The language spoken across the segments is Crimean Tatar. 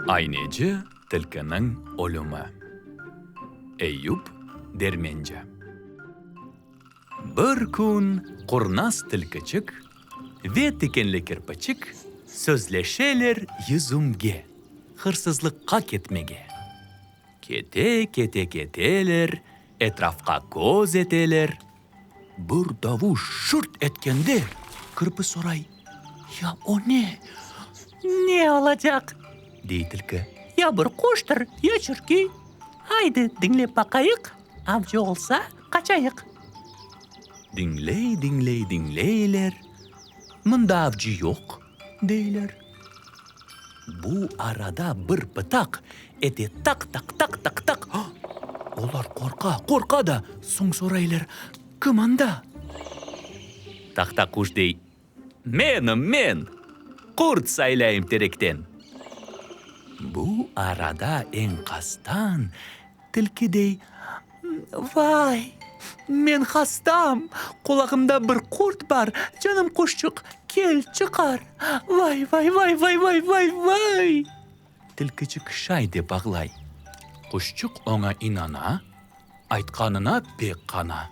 Ayneci tilkiniñ ölümi. Eyüp Dermenci. Bir kün qurnaz tilkiçik ve tikenli kirpiçik sözleşeler yüzümge, hırsızlıqqa ketmege. Kete-kete-keteler, etrafqa köz eteler. Bir davuş şırt etkende, kirpi soray, Ya o ne? Ne olacaq? Dey tilki. Ya bir quştır, ya çürkey. Aydı, diñlep baqayıq, avcı olsa, qaçayıq. Diñley-diñley-diñleyler, mında avcı yoq, deyler. Bu arada bir pıtaq ete taq-taq-taq-taq-taq. Olar qorqa, qorqa da, soñ soraylar, Kim anda? Tahtaquş dey, Menim, men! Qurt saylayım terekten. Bu arada eñqastan tilki dey, Vay, men hastam, qulağımda bir qurt bar, canım quşçıq, kel, çıqar! Vay, vay, vay, vay, vay, vay, vay! Tilkiçik şay dep ağlay. Quşçıq oña inana, aytqanına pek qana.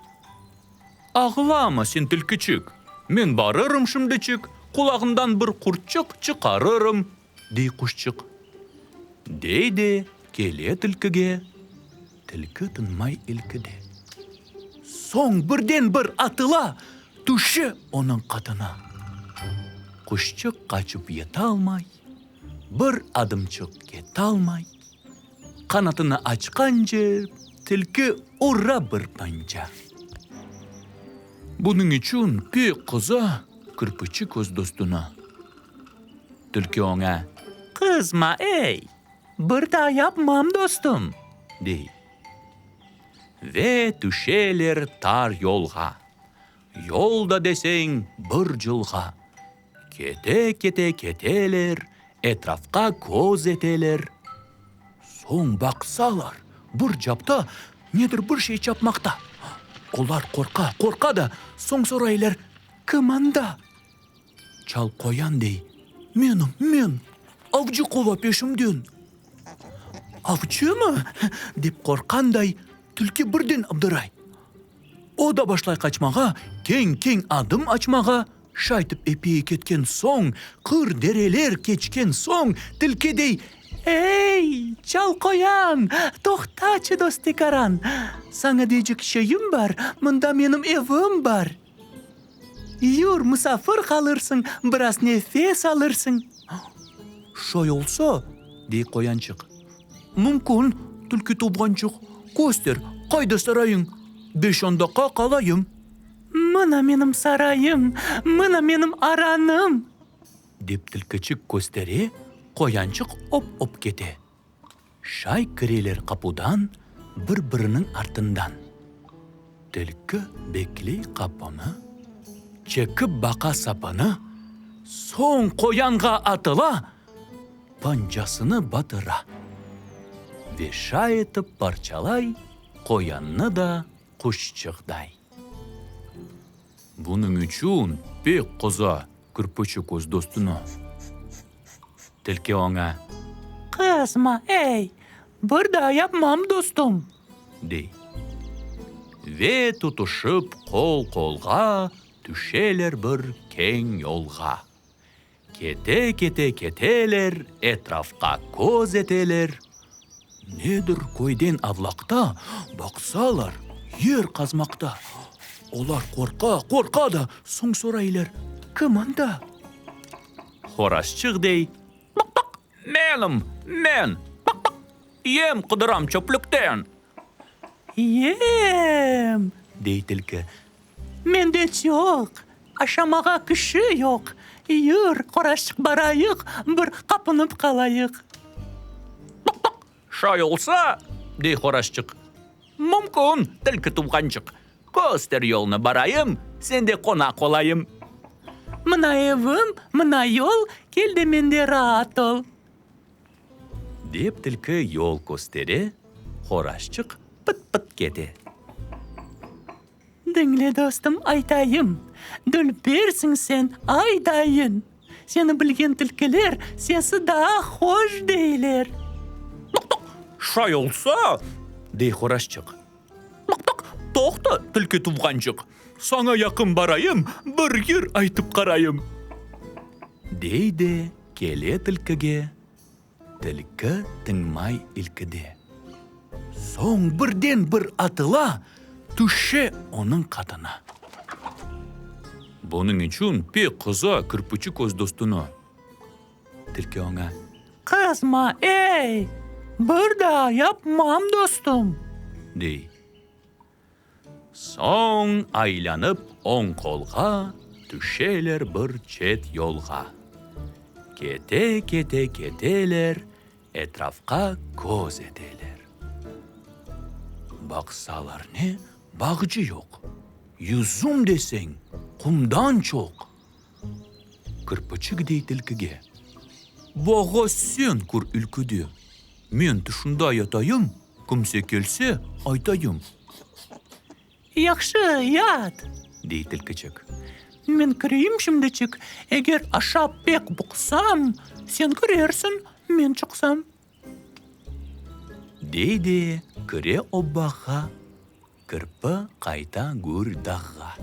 Ağlama sen, tilkiçik, men barırım şimdiçik, qulağından bir qurtçıq çıqarırım, dey quşçıq. Dey de, kele tilkige. Tilki tınmay ilkide. Soñ birden-bir atıla, tüşe onıñ qatına. Quşçıq qaçıp yetalmay, bir adımçıq ketalmay, qanatını açqance, tilki ura bir panca. Bunıñ içün pek qıza Kirpiçik öz dostuna. Tilki oña. Qızma, ey, bir daa yapmam, dostum, dey. Ve tüşeler tar yolğa. Yol da deseñ bir cılğa. Kete-kete keteler, etrafqa köz eteler. Soñ baqsalar, bir capta nedir bir şey çapmaqta. Olar qorqa, qorqa da, soñ soraylar, Kim anda? Çal qoyan dey, Menim, men, avcı qova peşimden. Avcımı? dep qorqqanday, tilki birden abdıray. O da başlay qaçmağa, keñ-keñ adım açmağa. Şaytip epey ketken soñ, qır dereler keçken soñ, tilki dey, Ey, çal qoyan, toqtaçı, dostekaran, saña deycek şeyim bar, mında menim evim bar. Yur, musafir qalırsıñ, biraz nefes alırsıñ. Şay olsa, dey qoyançıq, mümkün, tilki tuvğançıq, köster, qayda sarayıñ, beş on daqqa qalayım. Mına menim sarayım, mına menim aranım! Dep tilkiçik köstere, qoyançıq op-op kete. Şay kireler qapudan bir-biriniñ artından. Tilki bekley qapını, çekip baqa sapını, soñ qoyanğa atıla, pancasını batıra. Ve şay etip parçalay qoyannı da quşçıqday. Bunıñ içün pek qıza Kirpiçik öz dostuna. Tilki oña. Qızma, ey, bir daa yapmam, dostum! Dey. Ve tutuşıp qol-qolğa tüşeler bir keñ yolğa. Kete-kete keteler, etrafqa köz eteler. Nedir köyden avlaqta, baqsalar, yer qazmaqta. Olar qorqa, qorqa da, soñ soraylar, Kim anda? Horazçıq dey, Baq-baq, menim, men, baq-baq, yem qıdıram çöplükten. Yem! Dey tilki. Mende çoq, aşamağa kişi yoq. Yür, qoraşçıq barayıq, bir qapınıp qalayıq. Baq-baq, şay olsa, dey horazçıq, mümkün, tilki tuvğançıq, köster yolnı barayım, sende qonaq olayım. Mına evim, mına yol, kel de mende raat ol. Dep tilki yol köstere, horazçıq pıt-pıt kete. Diñle, dostum, aytayım, dülbersiñ sen, aydayın. Seni bilgen tilkiler sesi daa hoş deyler. Toq-toq, şay olsa, dey horazçıq. Toq-toq, toqta, tilki tuvğançıq, saña yaqın barayım, bir yır aytıp qarayım. Dey de, kele tilkige, tilki tıñmay ilkide. Soñ birden bir atıla, tüşe onıñ qatına. Bunıñ içün pek qıza Kirpiçik öz dostuna. Tilki oña. Qızma, ey! Bir daa yapmam, dostum! Dey. Soñ aylanıp oñ qolğa tüşeler bir çet yolğa. Kete-kete keteler, etrafqa köz eteler. Baqsalar ne, bağcı yoq, yüzüm deseñ, qumdan çoq. Kirpiçik dey tilkige. Bağa sen kir ülküde, men tışında yatayım, kimse kelse, aytayım. Yahşı, yat, dey tilkiçik. Men kireyim şimdiçik, eger aşap pek bıqsam, sen kirersiñ, men çıqsam. Dey de, kire o bağğa, kirpi qayta gür dağğa.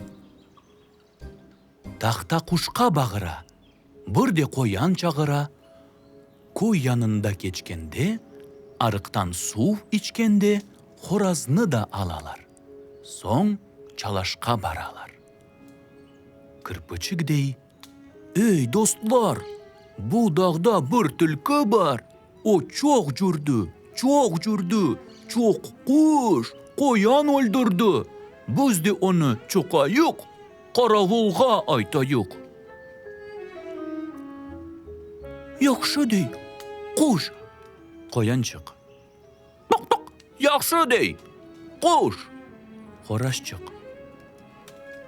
Tahta quşqa bağıra, bir de qoyan çağıra. Köy yanında keçkende, arıqtan suv içkende horaznı da alalar. Soñ çalaşqa baralar. Kirpiçik dey, Ey, dostlar, bu dağda bir tilki bar, o çoq cürdi, çoq cürdi, çoq quş, qoyan öldürdi. Biz de onı çoqayıq, qaravulğa aytayıq. Yahşı, dey, quş, qoyançıq. Toq-toq, yahşı, dey, quş, horazçıq.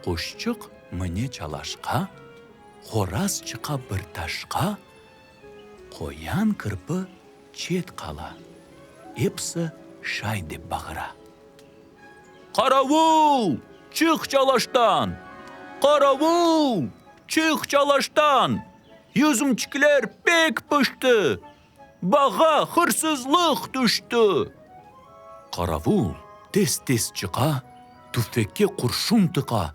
Quşçıq mine çalaşqa, horaz çıqa bir taşqa, qoyan kirpi çet qala, episi şay dep bağıra. Qaravul! Çıq çalaştan! Qaravul! Çıq çalaştan! Yüzümçikler pek pişti! Bağa hırsızlıq tüşti! Qaravul tez-tez çıqa, tüfekke qurşun tıqa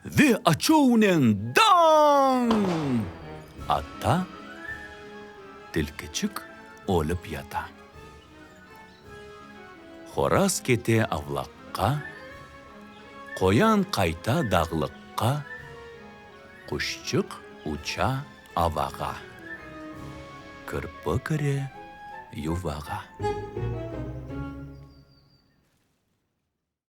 ve açuvnen Dañ! Ata, tilkiçik ölip yata. Horaz kete avlaqqa, qoyan qayta dağlıqqa, quşçıq uça avağa, kirpi kire yuvağa.